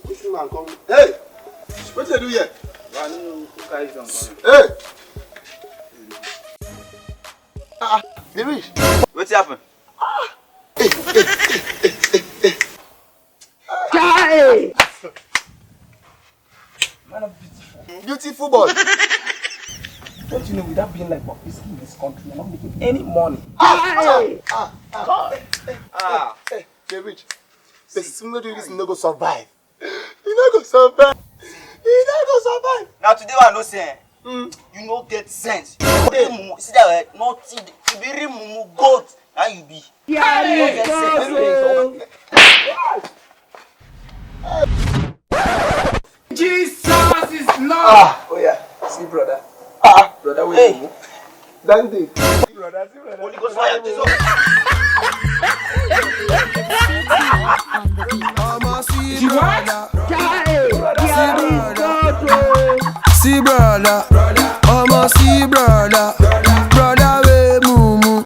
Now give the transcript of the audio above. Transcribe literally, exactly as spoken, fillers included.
Which woman come? Hey! What you do here? I don't know who carry some come. Hey! Ah, ah, they reach. Wetin happen? Chai! Man of beautiful. Beautiful boy. Don't you know without being like Bobrisky in this country, you're not making any money. Chai! Ah, ah, Ah, hey, they reach. Person wey do this no go survive. You no go survive. You no go survive. now today I know say Mm. you no get sense. You dey mumu. See that way? Nothing. You be real mumu goat. Now you be. Chai! Get sense. You dey talk. Jesus is Lord! Ah, oh yeah. See brother. Ah, Brother, wait. Hey. Mumu. Dande. Holy Ghost fire. Jesus. Omo see brother, Chai! see brother, God, oh. See brother, omo see brother,